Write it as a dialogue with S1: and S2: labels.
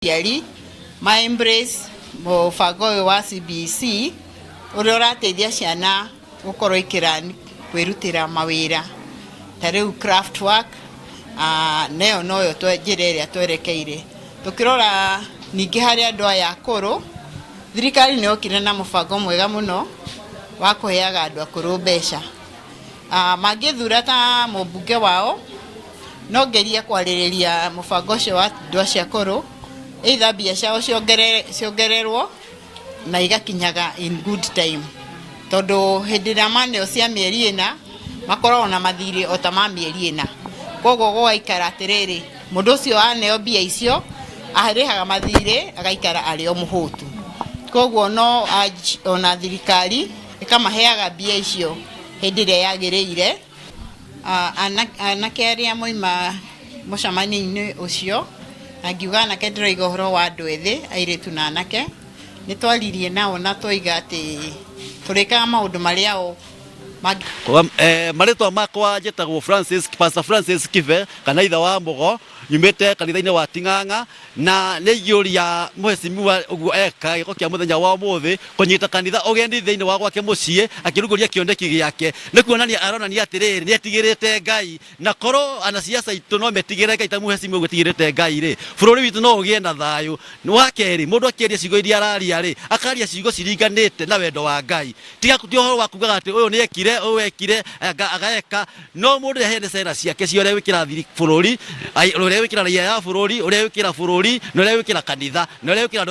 S1: Aciari ma embrace mũbango ũyũ wa CBC ũrĩa ũrateithia ciana gũkorwo ikĩra kwĩrutĩra mawĩra ta rĩu craft work, na ĩyo noyo njĩra ĩrĩa twerekeire. Tũkĩrora ningĩ harĩ andũ aya akũrũ, thirikari nĩ yokire na mũbango mwega mũno wa kũheaga andũ akũrũ mbeca. Mangĩthura ta mũmbunge wao, no ngerie kwarĩrĩria mũbango ũcio wa andũ acio akũrũ, either mbia ciao ciongererwo na igakinyaga in good time, tondũ hĩndĩ ĩrĩa maneo cia mĩeri 4, makoragwo na mathirĩ o ta ma mĩeri 4. Koguo gũgaikara atĩrĩrĩ, mũndũ ũcio aneo mbia icio arĩhaga mathirĩ agaikara arĩ o mũhũtu. Koguo no ona thirikari ĩkamaheaga mbia icio hĩndĩ ĩrĩa yagĩrĩire. Anake arĩa moima mũcemanio-inĩ ũcio, na ngiuga anake ndĩroiga ũhoro wa andũ ethĩ, airĩtu na anake, nĩ twaririe nao na twoiga atĩ tũrĩkaga maũndũ marĩa o
S2: Marĩtwa makwa njĩtagwo Francis, Pastor Francis Kibe kana ithe wa Mũgo, nyumĩte kanitha-inĩ wa Ting'ang'a, na nĩ ingĩũria mheshimiwa ũguo eka gĩko kĩa mũthenya wa ũmũthĩ kũnyita kanitha ũgeni thĩinĩ wa gwake mũciĩ akĩrugũria kĩoneki gĩake, nĩ kuonania aronania atĩrĩrĩ, nĩ etigĩrĩte Ngai. Na korwo anasiasa aitũ no metigĩre Ngai ta mheshimiwa ũguo etigĩrĩte Ngai rĩ, bũrũri witũ no ũgĩe na thayũ. Wa kerĩ, mũndũ akĩaria ciugo iria araria rĩ, akaria ciugo ciringanĩte na wendo wa Ngai. Tiga ti ũhoro wa kugaga atĩ ũyũ nĩ ekire, ũyũ ekire, agaeka, no mũndũ aheane cera ciake cia ũrĩa gwĩkĩra bũrũri, ũrĩa gwĩkĩra raia ya bũrũri, ũrĩa gwĩkĩra bũrũri, na ũrĩa gwĩkĩra kanitha, na ũrĩa gwĩkĩra andũ.